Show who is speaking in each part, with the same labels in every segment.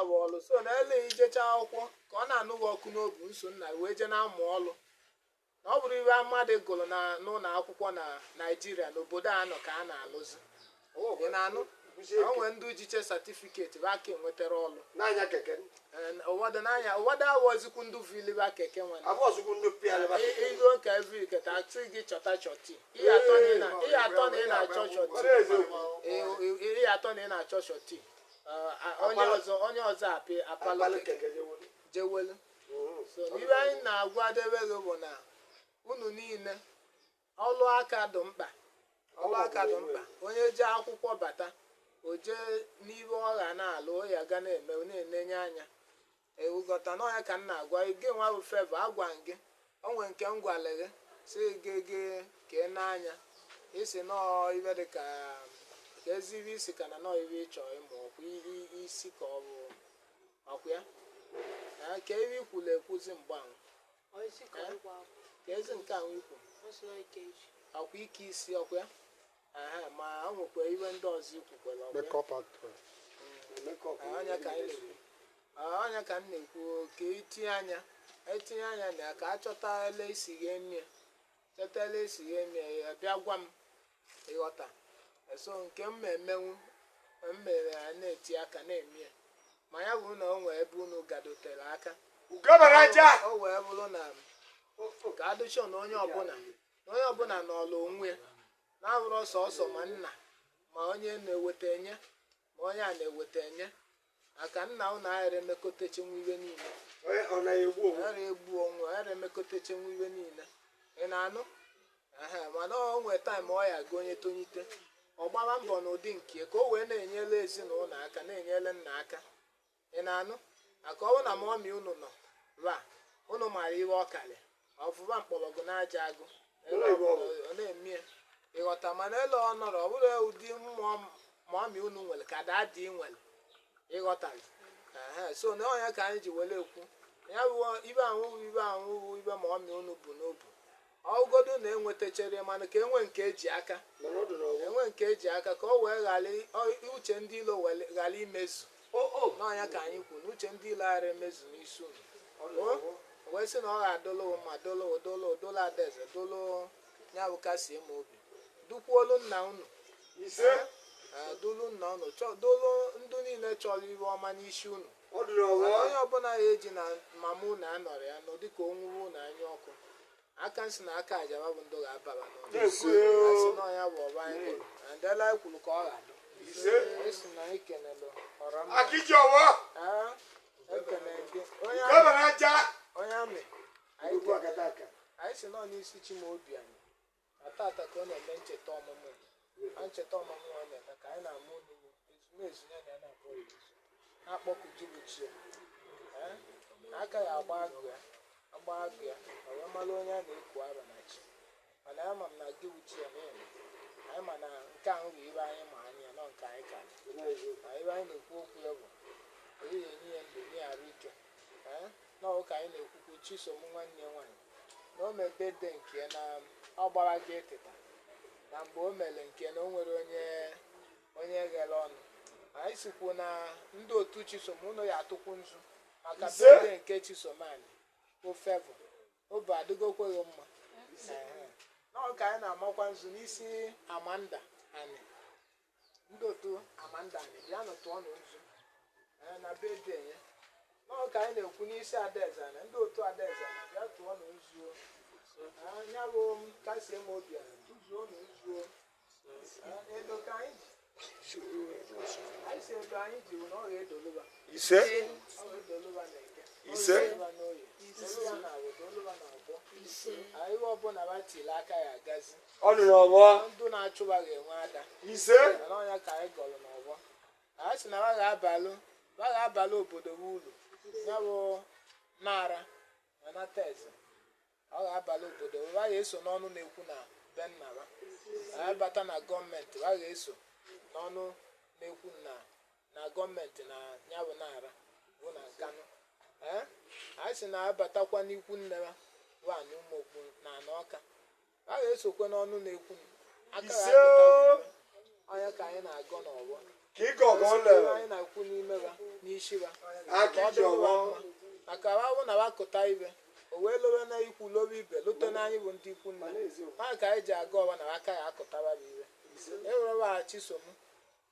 Speaker 1: bụ ọlụ. So na ele ijecha akwụkwọ ka ọ na-anụ gị ọkụ n'obu nso nna wee jee na-amụ ọlụ, na ọ bụrụ iwe mmadụ gụrụ na n'ụlọ akwụkwọ na Naijiria, n'obodo a nọ ka a na-alụzi. Ị na-anụ? O nwere ndị jiche certificate bụ aka enwetara ọlụ.
Speaker 2: N'anya keke.
Speaker 1: Ee, ụfọdụ n'anya, ụfọdụ awọzikwu ndị viliba keke nwere.
Speaker 2: Abụọzikwu ndị pịalịba keke.
Speaker 1: Iruo ka evri keta asị gị chọta shorty. Ihe atọ na ị na-achọ shorty. Ihe atọ na ị na-achọ shorty. Onye ọzọ, onye ọzọ apị apalụ
Speaker 2: Apalụ
Speaker 1: keke
Speaker 2: keke jewelu.
Speaker 1: Jewelu. So ibe anyị na-agwadebe gị bụ na unu niile, ọlụ aka dị mkpa, ọlụ aka dị mkpa. Onye jee akwụkwọ bata, o jee n'ibe ọ ga na-alụ, o ya ga na-eme na-enenye anya ewugọta n'ọnya. Ka m na-agwa gị nwa bụ Favour, agwa m gị o nwee nke m gwara gị si gị gị ka ị na-anya isi nọọ ibe dị ka ka ezi ibe isi ka na nọọ ibe ị chọrọ ịmụ ọkwa isi ka ọ bụ ọkwa ya. Ee, ka ebe ikwulu ekwuzi mgbe ahụ.
Speaker 3: Isi ka ọ gwa.
Speaker 1: Ka ezi nke ahụ ikwu.
Speaker 3: Ọ sị na ike isi.
Speaker 1: Ọkwa ike isi ọkwa ya. Aha, ma o nwekwa iwe ndị ọzọ ikwukwere ọkwa ya.
Speaker 4: Makeup actress.
Speaker 1: Ah, ọnya ka anyị na-ekwu. Ah, ọnya ka m na-ekwu ka itinye anya, etinye anya na ya ka a chọta ele isi gị emie, chọta ele isi gị emie ya, bịa gwa m. Ịghọta? So nke m emenwu m mere ya na-eti aka na-eme ya, ma ya bụrụ na o nwee ebe unu gadotere aka.
Speaker 2: Ugobere aja.
Speaker 1: O wee bụrụ na ka adịchọ na onye ọbụla, na onye ọbụla n'ọlụ onwe ya, na-abụrụ sọsọ ma nna ma onye na-eweta enye ma onye a na-eweta enye, maka nna unu aghara emekọtachenwu iwe niile.
Speaker 2: Ọ na-egbu onwe.
Speaker 1: Aghara egbu onwe, aghara emekọtachenwu iwe niile. Ị na-anụ? Ehe, mana o nwee time ọ ya aga onye tonyite, ọ gbaba mbọ n'ụdị nke ya ka o wee na-enyere ezinụlọ aka, na-enyere nna aka. Ị na-anụ? Maka ọ bụrụ na mummy unu nọ ba unu mara iwe ọkalị ọfụba mkpọrọgwụ na-aja agụ.
Speaker 2: Ụlọ iwe ọ bụ.
Speaker 1: Ọ na-eme ya. Ịghọta? Mana ele ọ nọrọ, ọ bụrụ ụdị mmụọ mummy unu nwere ka daddy nwere. Ịghọtara? Ehe, so na ọnya ka anyị ji were ekwu ya bụ ibe ahụ bụ ibe ahụ bụ ibe mummy unu bụ n'obu ọgụgodu na-enwetachere, mana ka enwe nke eji aka.
Speaker 2: Mana ọ dị n'ọgbọ.
Speaker 1: Enwe nke eji aka ka o wee ghara uche ndị ilo wee ghara imezu.
Speaker 2: O o.
Speaker 1: N'ọnya ka anyị kwuru na uche ndị ilo ghara emezu n'isi unu.
Speaker 2: Ọ dị n'ọgbọ.
Speaker 1: O wee sị na ọ ga-adụlụ mma, dụlụ dụlụ dụlụ adaeze, dụlụ ya bụ kasie m obi, dukwuolu nna unu.
Speaker 2: Ise.
Speaker 1: Ee, dụlụ nna unu, dụlụ ndị niile chọrọ iwe ọma n'isi unu.
Speaker 2: Ọ dị n'ọgbọ.
Speaker 1: Mana onye ọbụla ya eji na mama unu anọrọ ya nọ dịka onwuwe unu anya ọkụ aka nsị na aka ajaba bụ ndụ ga-ababa n'ụlọ.
Speaker 2: Na-ekwu.
Speaker 1: Asị na ọnya bụ ọba anyị kwuru and ele anyị kwuru ka ọ ga-adụ.
Speaker 2: Ise.
Speaker 1: Esi na anyị kenelu ọra mma.
Speaker 2: Akịji ọwọ.
Speaker 1: Ee, ekene gị onye amị.
Speaker 2: Ugobere aja.
Speaker 1: Onye amị anyị
Speaker 2: Ugwu
Speaker 1: kenere.
Speaker 2: akata aka.
Speaker 1: Anyị si nọ n'isi Chimaobi anyị na tata ka ọ na-eme ncheta ọmụmụ na ncheta ọmụmụ ọ na-eme ka anyị na-amụ unu ezumezu ya na ya na-akpọ ya ezu na-akpọku jibuchi ya. Ee, na aka ya agba agụ ya agba agụ ya ọ wee mara onye a na-eku arọ na chi, mana ama m na gị wuchi ya na-eme anyị, ma na nke ahụ bụ ibe anyị ma anya ya nọ nke anyị ka na ibe anyị na-ekwu okwu ya bụ onye ya enye ya ndụ, nye ya arụ ike. Ee, na ọ ka anyị na-ekwukwu Chisom nwanne ya nwaanyị na o mebe de nke ya na ọ gbara gị eteta na mgbe o mere nke na o nwere onye onye ghere ọnụ. Anyị sikwu na ndị otu Chisom unu ya atụkwu nzu maka
Speaker 2: Ise.
Speaker 1: birthday nke Chisom anyị bụ Favour, obi adịgokweghị mma. Ehe. Na ọ ka anyị na-amakwa nzu n'isi Amanda anyị, ndị otu Amanda anyị bịanụ tụọnụ nzu. Ee, na birthday ya. Na ọ ka anyị na-ekwu n'isi Adaeze anyị, ndị otu Adaeze anyị bịa tụọnụ nzu. Ee, ya bụ kasie m obi anyị tụzuonụ nzu. Ee, edo ka anyị ji, anyị si edo anyị ji bụ na ọ ga-edoluba.
Speaker 2: Ise.
Speaker 1: Ọ ga-edoluba na eke.
Speaker 2: Ise.
Speaker 1: Ọ ga-edoluba n'oye, doluba na awụ, doluba na agbọ. Ihe ọbụla ba tiri aka ya agazi.
Speaker 2: Ọ dị n'ọgbọ.
Speaker 1: Ndụ na-achụba ga-enwe ada.
Speaker 2: Ise.
Speaker 1: Mana ọnya ka anyị gọrọ n'ọgbọ, anyị sị na ba ga-abalụ obodo m uru, ya bụ nara na nata eze, ọ ga-abalụ obodo ba, ga-eso n'ọnụ na-ekwu na be nna ba. Anyị bata na gọọmenti, ba ga-eso n'ọnụ na-ekwu na na gọọmenti na ya bụ nara bụ na Nkanụ. Ee, anyị sị na abatakwa n'ikwu nne ba bụ ana ụmụokpu na ana ọka, a ga-esokwe n'ọnụ na-ekwu aka.
Speaker 2: Ise.
Speaker 1: Ga-apụta onye ka anyị na-agọ n'ọgbọ.
Speaker 2: Ka ị gọgọ
Speaker 1: Ebe
Speaker 2: lere.
Speaker 1: anyị na-ekwu n'ime ba n'isi ba. Ka ọ dịrịwa mma maka awụ na wakụta ibe o wee lowe na ikwu lowe ibe lute na anyị bụ ndị ikwu nne ha ka anyị ji aga ọwa na aka ya akụtaba bụ ibe ewerewaghachi Chisom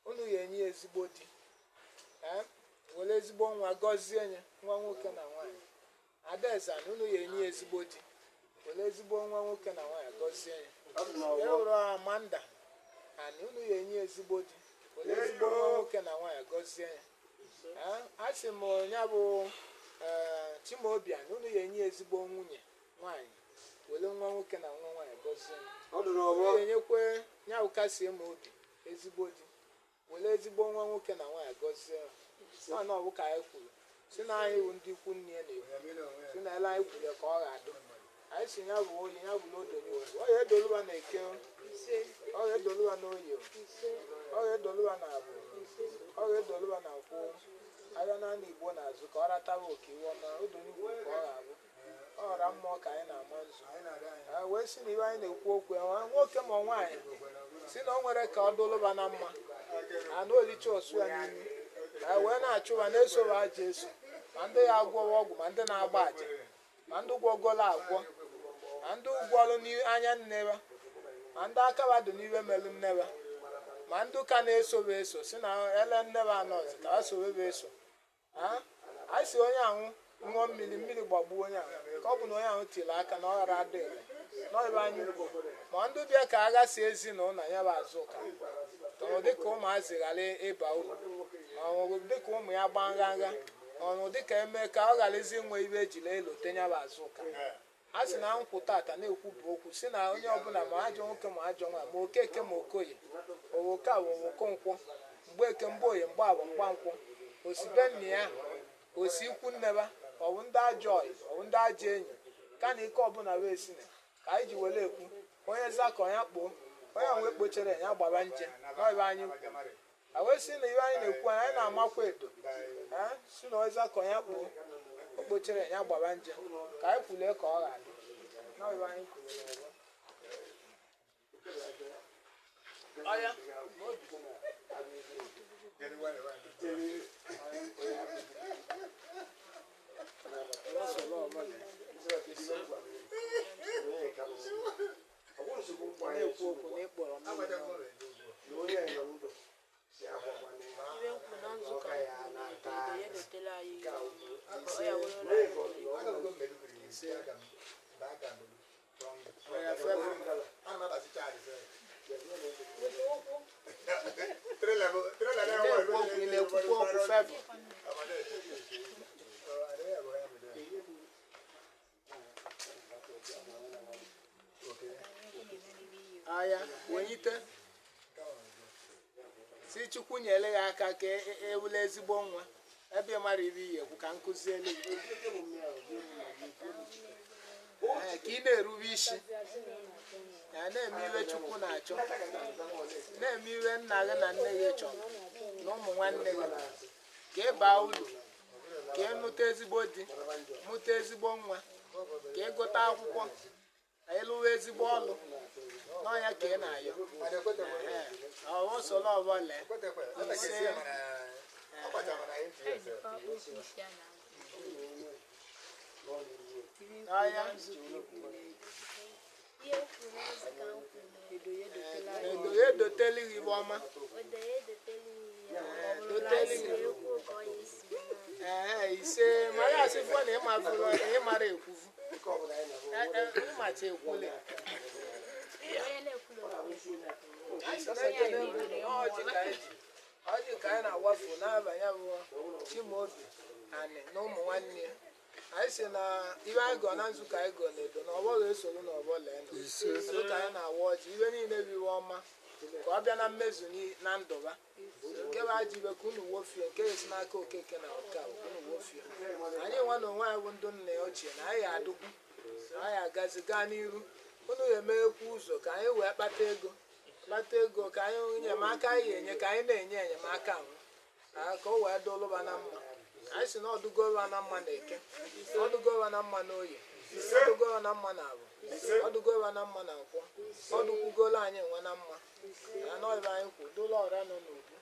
Speaker 1: unu ya enye ya ezigbo di, ee, were ezigbo nwa gọzie ya, nwa nwoke na nwaanyị. Adaeze na unu ya enye ya ezigbo di, were ezigbo nwa nwoke na nwaanyị gọzie ya. Ewere Amanda ani unu ya enye ya ezigbo di, were ezigbo nwa nwoke na nwaanyị gọzie ya. Ee, a sị m ya bụ ee Chimaobi ani unu ya enye ya ezigbo nwunye nwaanyị, were nwa nwoke na nwa nwaanyị gọzie ya. Unu ya enyekwe ya bụ kasie m obi ezigbo di, were ezigbo nwa nwoke na nwaanyị gọzie ya. Ọ na ọ bụ ka anyị kwuru si na anyị bụ ndị ikwu nne ya na-ekwu si na ele anyị kwuru ka ọ ga-adụ anyị si ya bụ oyi ya bụ n'odonye oyi ọ ya edoluwa na eke, ọ ya edoluwa na oyi, ọ ya edoluwa na abụ, ọ ya edoluwa na nkwụ ahịa naanị Igbo na-azụ ka ọ ratawa oke iwe ọma odonye Igbo ka ọ ga-abụ ọ ghọrọ mmụọ ka anyị na-ama nzu. Wee si na iwe anyị na-ekwu okwu nwoke ma nwaanyị si na o nwere ka ọ doluba na mma anụ olicha osu ya n'imi wee na-achụwa na-esowa aja eso ma ndị ya agwọwa ọgwụ ma ndị na-agba aja ma ndị gwọgolo agwọ ma ndị gwọrụ n'anya nneba ma ndị akaba dị n'iwe melu nneba ma ndị ka na-esowe eso si na ele nneba anọzi ka ha sowe eso. A si onye ahụ ṅụọ mmiri mmiri gbagbuo onye ahụ ka ọ bụ na onye ahụ tiri aka na ọ ghara adị ire n'ọbe anyị kwuru ma ndị bịa ka agha si ezi na ụlọ ya bụ azụ ụka ọ dịka ụmụazị ghara ịba uru ọ dịka ụmụ ya gbaa nganga ọnụ dịka eme ka ọ gharazi inwe ibe ejila elote ya bụ azụ ụka. A sị na nkwụ tata na-ekwubu okwu si na onye ọbụla ma ajọ nwoke ma ajọ nwaanyị ma okeke ma okoye owoke awụ owokonkwọ mgbeke mgboye mgbaawụ mgbankwọ osibe nna ya osi ikwu nneba ọ bụ ndị ajọ ọyị ọ bụ ndị ajọ enyi ka na ike ọbụla wee si na ka anyị ji were ekwu onye zakọ ya kpoo onye ahụ ekpochere ya gbaba nje n'ọbe anyị kwuru a wee sị na iwe anyị na-ekwu anyị na-amakwa edo si na onye zakọ ya kpoo o kpochere ya gbaba nje ka anyị kwulie ka ọ ga-adị n'ọbe anyị kwuru n'ọgbọ. Ọya na-ekwu okwu na ịkpọrọ mmiri n'ọnụ.
Speaker 3: Iwe nkwu na nzukọ edo ya edotela anyị ihe ọma ọ ya wụrụla anyị
Speaker 1: Ọya febụ. Na-ekwu okwu ị na-ekwukwa okwu febụ. Aya wenyite si Chukwu nyere ya aka ka ewule ezigbo nwa ebe ị mara ibe iyi ekwu ka nkụzielu gị ka ị na-erube isi ya na-eme iwe Chukwu na-achọ na-eme iwe nna gị na nne gị chọrọ na ụmụ nwanne gị ka ị baa uru ka ị mụta ezigbo di mụta ezigbo nwa ka ị gụta akwụkwọ ka ị lụwa ezigbo ọlụ n'ọnya ka ị na-ayọ ọwụ solo ọbọ lee ise. Ọya edo ya edoteli gị ibe ọma doteli gị ee ise mara asị fọ na ịmara ekwuvu ịmacha ekwule. Ọjị ka anyị na-agwafu n'abanye bụ Chimaobi anị na ụmụ nwanne ya. Anyị si na iwe anyị gọọ na nzukọ anyị gọọ n'edo na ọgbọ ga-esoro na ọgbọ lee nụ ka anyị na-awa ọjị iwe niile bụ iwe ọma ka ọ bịa na mmezu na ndụba nke bụ ajọ iwe ka unu wofie nke esi n'aka okeke na oke a unu wofie. Anyị nwa na onwe anyị bụ ndị nna ya ochie na anyị adụkwu anyị agazi gaa n'iru unu ga-emeghekwa ụzọ ka anyị wee kpata ego ka anyị enyemaka anyị enye ka anyị na-enye enyemaka ahụ ka o wee dụlụba na mma. Anyị si na ọdụgova na mma na eke ọdụgova na mma na oye ọdụgova na mma na abụ ọdụgova na mma na nkwọ ọdụkwugolo anyị nwe na mma na n'ọbịa anyị kwu dụlọ ọra nọ n'ubu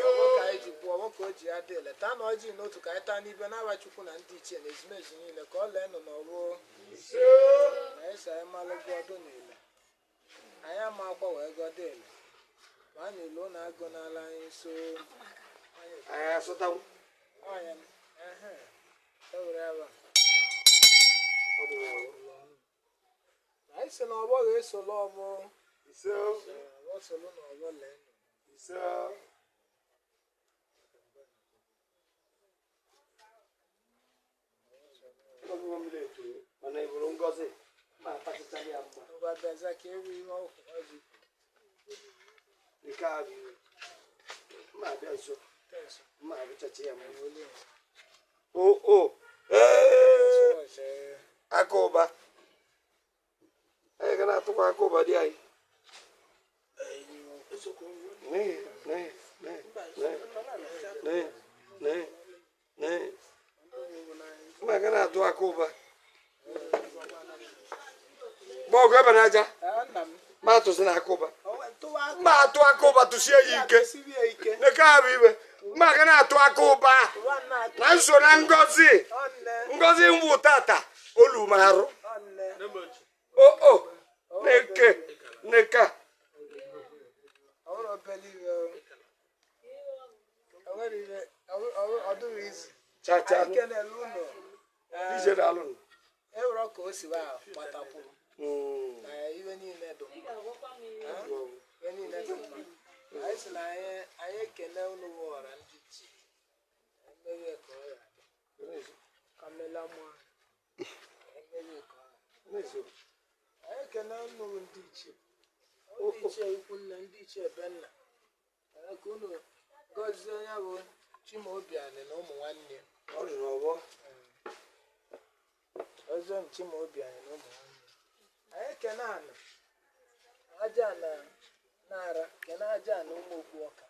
Speaker 1: Ọgbọ ka anyị ji kwuo, ọgbọ ka o ji ya dị ele. Taa na ọjị n'otu ka anyị taa n'ibe n'aba Chukwu na ndị ichie na ezumezu niile ka ọ lee nụ n'ọrụ na anyị si anyị malụ gọdụ n'ile. Anyị ama akwa wee gọdụ ele. Ma anyị ilo na agụ n'ala anyị so.
Speaker 2: Anyị asụtanwu.
Speaker 1: Ọnya m. Ehe. E were ebe a.
Speaker 2: Ọ dị n'ọgbọ.
Speaker 1: Anyị si na ọgbọ ga-esolo ọgbọ.
Speaker 2: Ise.
Speaker 1: Ọgbọ solo na ọgbọ lee nụ.
Speaker 2: Ise. Ọ bụrụ mmiri eto, mana ị bụrụ ngọzi, ma atachịchaghị ya mma.
Speaker 1: Ngwa bịaza ka ewu ihe ọjị
Speaker 2: Nke a bụ iwe. Mma abịa nso,
Speaker 1: tenso.
Speaker 2: mma abịachachi ya mma.
Speaker 1: Olu.
Speaker 2: O o ee
Speaker 1: Ee.
Speaker 2: aka ụba. Anyị ga na-atụkwa aka ụba dị anyị. Nee, nee, nee, nee, nee, nee, nee. Mma ga na-atụ aka ụba. Gba ọgụ ebe n'aja,
Speaker 1: Ee, nna m.
Speaker 2: ma atụsị na aka ụba.
Speaker 1: Tụwa aka.
Speaker 2: Mma atụ aka ụba tụsie ya ike.
Speaker 1: Sirie ike.
Speaker 2: Nke a bụ iwe. Mma ga na-atụ aka ụba.
Speaker 1: Tụwa nna atụ.
Speaker 2: Na nso na ngọzi.
Speaker 1: Ọnne.
Speaker 2: Ngọzi mbụ tata olu m arụ.
Speaker 1: Ọnne.
Speaker 2: O o na-eke na-eke a.
Speaker 1: Ọ bụrụ obere iwe o. O nwere iwe, ọ dịrị izu.
Speaker 2: Cha cha.
Speaker 1: Anyị kenere unu. Ee,
Speaker 2: Ije daalụ nụ.
Speaker 1: e nwere ka o si wee gbatakwuru.
Speaker 2: Mm.
Speaker 1: Na iwe niile dị mma. Iwe niile dị mma. Anyị sị na anyị ekene unu wụ ọra ndị ichie. Emeghị ka ọ ya dị. Ka mmela mụọ. Emeghị ka ọ ya dị. Anyị ekene unu wụ ndị ichie. Ndị ichie ikwu nne, ndị ichie be nna. Ee, ka unu gọzie ya bụ Chimaobiani na ụmụ nwanne ya.
Speaker 2: Ọ dị n'ọgbọ.
Speaker 1: Gọzie m Chimaobiani na ụmụ nwanne ya. Anyị ekene ana aja na nara kene aja na ụmụ okwu ọka.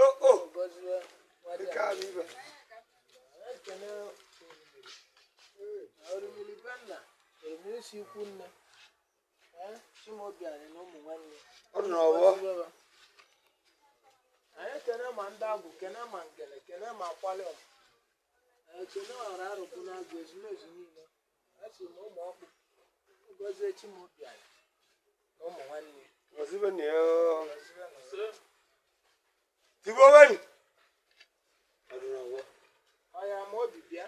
Speaker 2: O o
Speaker 1: Unu gọzie nwa dị
Speaker 2: nke a
Speaker 1: anyị.
Speaker 2: bụ ibe.
Speaker 1: Anyị ekene orimiri. Na orimiri be nna, orimiri si ikwu nne. Ee, Chimaobiani na ụmụ nwanne ya.
Speaker 2: Ọ dị n'ọgbọ.
Speaker 1: Anyị ekene ma ndị agwụ, kene ma ngele, kene ma akwali ọmụ. Ekene ọra arụbụ n'agụ ezumezu niile. A sị m ụmụ ọkpụ gọzie Chimaobiani na ụmụ nwanne ya.
Speaker 2: Gọzibe na ya.
Speaker 1: Gọzie na ya.
Speaker 2: Tigbuo weni. Ọ dị n'ọgbọ.
Speaker 1: Ọya ma obi bịa.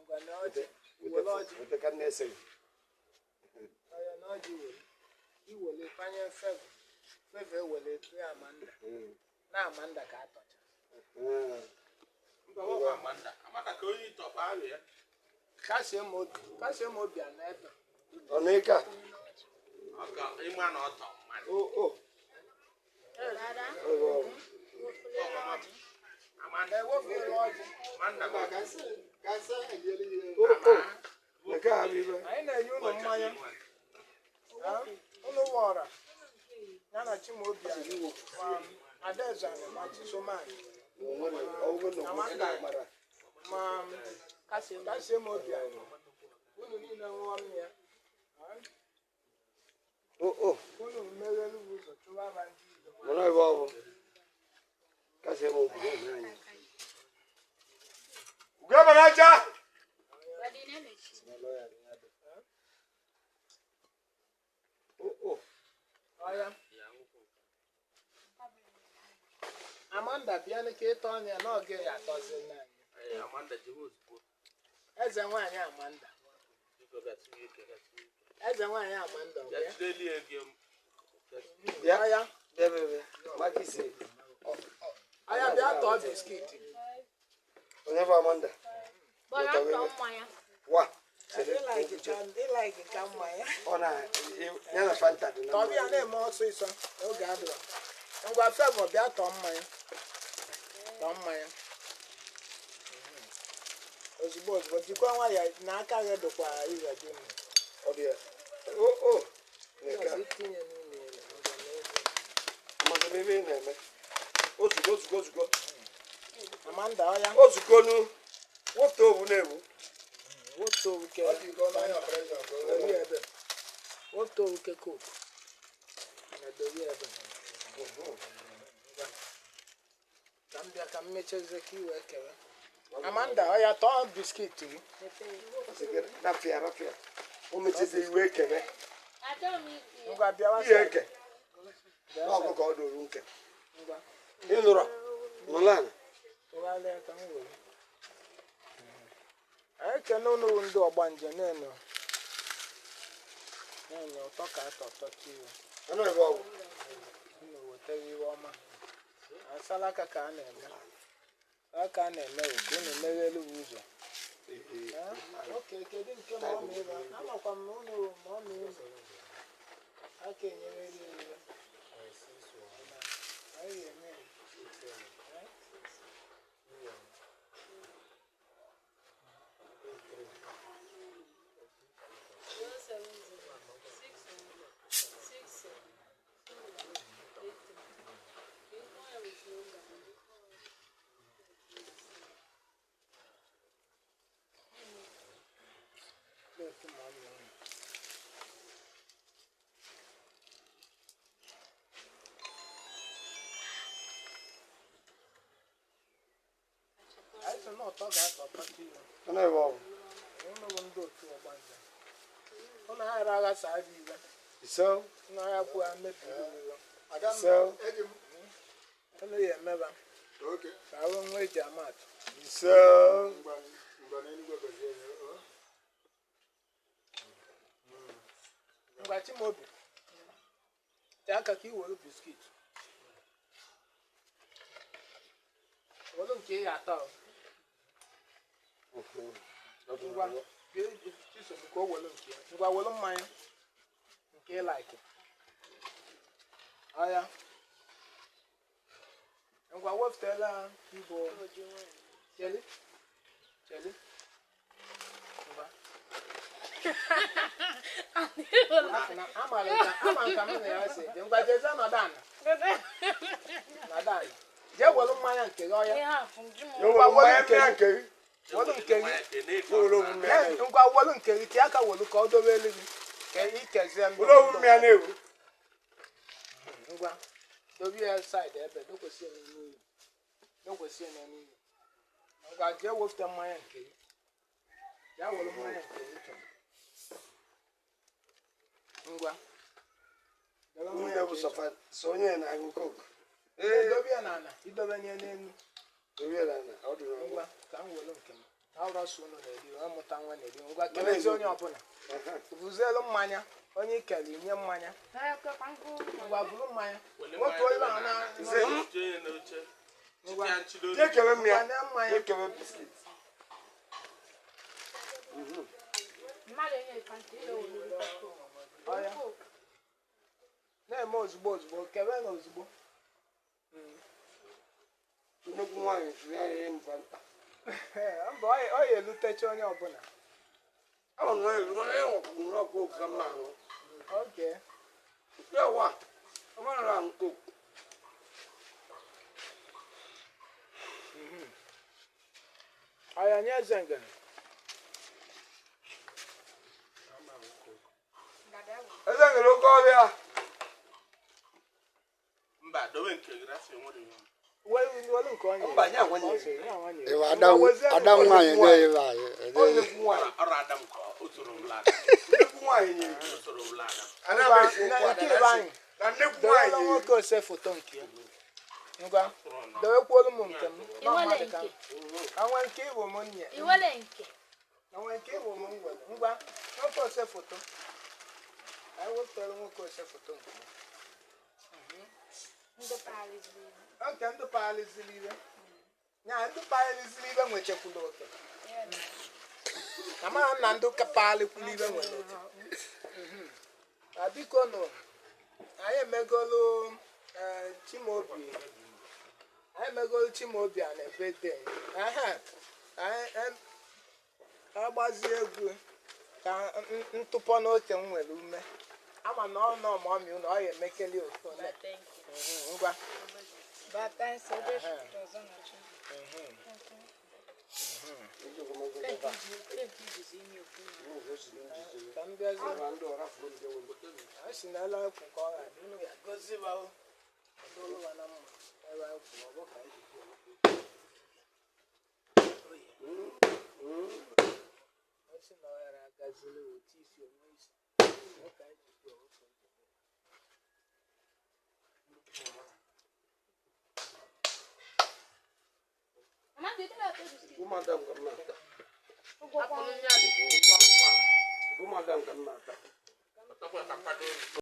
Speaker 1: Ngwa na ọjị, were ọjị.
Speaker 2: Wete ka nne ese gị.
Speaker 1: Ọya na ọjị were. Iwele panye fevọ. Fevọ ewele tụọ Amanda. Na Amanda ka atọcha.
Speaker 2: Mm.
Speaker 1: Kasie m obi, kasie m obi a na ebe.
Speaker 2: Ọ na ike a? O o. Ọ dị n'ọgbọ.
Speaker 1: Ewefere ọjị.
Speaker 2: O o. Nke a bụ ibe.
Speaker 1: Anyị na-enye unu mmanya. Ha? Unu wọra. Ya na Chimaobiani, ma Adaeze anyị, ma Chisomani,
Speaker 2: Amanda mara.
Speaker 1: ma kasie m obi anyị. Unu niile ṅụọ mmiri. Ha?
Speaker 2: O o.
Speaker 1: Unu meghelu ụzọ chụwa ma ndị ilo.
Speaker 2: Mana ebe ọ bụ. Kasị m obodo anyị. Ugo ebe n'aja. O o.
Speaker 1: Ọya. Amanda bịa ka ịtọ ọnya na ọ gaghị atọzi nna anyị. Eze nwaanyị Amanda. Eze nwaanyị Amanda ọ bịa?
Speaker 2: Bịa.
Speaker 1: Ọya.
Speaker 2: Bịa bịa bịa. Maka isi.
Speaker 1: Ọya bịa tọọ biskit.
Speaker 2: Onye bụ Amanda?
Speaker 3: Bọla ntọ mmanya.
Speaker 2: Wa.
Speaker 1: Ịlaiki ka mmanya.
Speaker 2: Ọ na ya na Fanta dị na
Speaker 1: Tọọ bịa na-eme ọsịsọ n'oge adịrọ. Ngwa Fevọ bịa tọọ mmanya. Tọọ mmanya. Ozugbo ozugbo jikwa nwayọọ na aka gị dịkwa ire gị mma.
Speaker 2: Ọ dị ya. O o. Nke a.
Speaker 1: Itinye n'ime ya, ngwa n'ebe.
Speaker 2: Amanda m ebe ị na-eme. Ozugbo ozugbo ozugbo.
Speaker 1: Amanda ọya.
Speaker 2: Ozugbo nu. Wepụta owu na-ewu.
Speaker 1: Woto oke. Woto oke coke. Dobe ebe. Ngwa. Ka m bịa ka m mechazie ka i wee kewe. Amanda, ọ ya tọọ biscuit gị.
Speaker 2: Rafia, rafia. O mechizi iwe ekele.
Speaker 3: Achọrọ m iti ya.
Speaker 1: Ngwa bịawa
Speaker 2: Ihe eke.
Speaker 1: Bịa
Speaker 2: N'ọkụ
Speaker 1: side.
Speaker 2: ka ọ doro nke.
Speaker 1: Ngwa.
Speaker 2: Ị nụrụ? Nụrụ ala.
Speaker 1: Tụgharịa ka m were. Anyị ekene unu wụ ndị ọgbanje na-eno. Na-enye ụtọ ka atọ ụtọ chi iwe.
Speaker 2: Anụ ebe ọ bụ.
Speaker 1: Unu wetara iwe ọma. Asala aka ka a na-eme. Aka a na-eme bụ ka unu meghelu bụ ụzọ. Oke, kedu nke ma ọ ma ebe a? Amakwa m na unu ma ọ ma unu. Aka enyere iwe. Anyị ga-eme ya. Plate ma ọ ma unu. Anyị sị na ụtọ ga-atọ ụtọ chi iwe.
Speaker 2: Anụ ebe ọ bụ.
Speaker 1: Unu bụ ndị otu ọgbanje. Unu aghara aghasa abịa iwe.
Speaker 2: Ise.
Speaker 1: Unu agha kwuo ha mebiri iwe.
Speaker 2: Ise.
Speaker 1: Unu ya emeba ka ahụ nwa eji ama atụ.
Speaker 2: Ise.
Speaker 1: Ngwa Chimaobi, tee aka ka i were biscuit. Were nke ị ga-ata o. Ngwa, bie Chisom ka o were nke ya. Ngwa were mmanya nke ị like. Ọya. Ngwa wepụtala mbụ. Cheli. Cheli. Ngwa. Ama nka m na ya si dị. Ngwa jezie nọdụ ala. Nọdụ ala. Jee were mmanya nke gị ọya.
Speaker 2: Ngwa were nke gị.
Speaker 1: Were nke gị.
Speaker 2: Were owu mmanya na-ewu.
Speaker 1: Ngwa were nke gị tie aka were ka ọ dobe elu gị. Ka ikezie ndị
Speaker 2: Were owu mmanya na-ewu.
Speaker 1: Ngwa dobe ya saịdị ebe dokwesị ya n'elu iyi. Dokwesị ya n'elu iyi. Ngwa jee wepụta mmanya nke gị. Jee were mmanya nke gị chọrọ. Ngwa. Debe
Speaker 2: Nwunye
Speaker 1: mmanya
Speaker 2: bụ
Speaker 1: nke ị
Speaker 2: sọfa
Speaker 1: chọrọ.
Speaker 2: sọ onye na-aṅụ coke.
Speaker 1: Dobe ya n'ala, idobe ya n'elu.
Speaker 2: Dobe ya n'ala, ọ dị n'ọgbọ.
Speaker 1: Ngwa ka m were nke m. Awụrọsọ unu na-eri, amụta nwa na-eri. Ngwa kelezi onye ọbụla. Buzielu mmanya, onye ikele inye mmanya. Ngwa buru mmanya. Nwoke onye ahụ na Ngwa.
Speaker 2: Jee kele m ya.
Speaker 1: Ngwa nye mmanya.
Speaker 2: Jee kele biscuit.
Speaker 1: Ọya. Na-eme ozugbo ozugbo, kebe na ozugbo.
Speaker 2: Nnukwu nwaanyị siri ya ihe mfa nta.
Speaker 1: Mba, ọ ya elutecha onye ọbụla.
Speaker 2: Ama m na elu mana ya nwekwu nnọọ coke ka mma aṅụ.
Speaker 1: Oke.
Speaker 2: Ya wa, ọ mara na aṅụ coke.
Speaker 1: Ọya nye eze ngene.
Speaker 2: Eze nwere oke ọbịa.
Speaker 4: Mba, dobe nke gị rafie nwere iwu.
Speaker 1: Welu nke onye.
Speaker 2: Mba, nye anwa nye.
Speaker 1: Ọ sịrị, nye anwa nye.
Speaker 5: Ịwa
Speaker 1: Ngwa wezie
Speaker 5: ada nwaanyị nye ebe anyị.
Speaker 2: Ọ nnukwu nwaanyị.
Speaker 4: Ọrụ Adam ka o soro m laa.
Speaker 2: Nnukwu nwaanyị nyere.
Speaker 4: O soro m laa Adam.
Speaker 2: Ana m
Speaker 1: Ngwa,
Speaker 2: esi okwu
Speaker 1: nke
Speaker 2: ada
Speaker 1: ibe anyị.
Speaker 2: na nnukwu
Speaker 1: Dewela
Speaker 2: nwaanyị nyere.
Speaker 1: nwoke ose foto nke ya. Ngwa, dewekwuolu m nke m. Nọ mmadụ ka m. Anwe nke ịbụ m nye.
Speaker 3: Iwele nke.
Speaker 1: Anwe nke ịbụ m nwere. Ngwa, nwoke ose foto. Anyị wepụtara nwoke ose foto nke ya.
Speaker 3: Ndị paliziri.
Speaker 1: Oke ndị paliziri iwe. Nya ndị paliziri iwe nwechekwula oke. Amara m na ndị palikwula iwe nwere oke. Na biko nụ, anyị emegolu Chimaobi. Anyị emegolu Chimaobi a na birthday. Ehe. Anyị agbazie egwu ka ntụpọ n'oke m nwere ume. Ama na ọ nọ ma ọ mị unu, ọ ya emekeli otu ole. Ngwa. Ka m bịazie, a sị na ele akwụ ka ọ ga-adị unu ga-agọzi ba o. Ọ dụrụ wa na mma ebe anyị kwụ, ọ bụ ka anyị ji kwuo. Ọ sị na ọ ghara agazili otu isi onwe isi. Ọ ka anyị ji kwuo, ọ ka anyị ji kwuo.
Speaker 2: Ụmụada m ka m na-ata. Ụmụada m ka m na-ata.
Speaker 4: Ọtọkwa ka mkpado.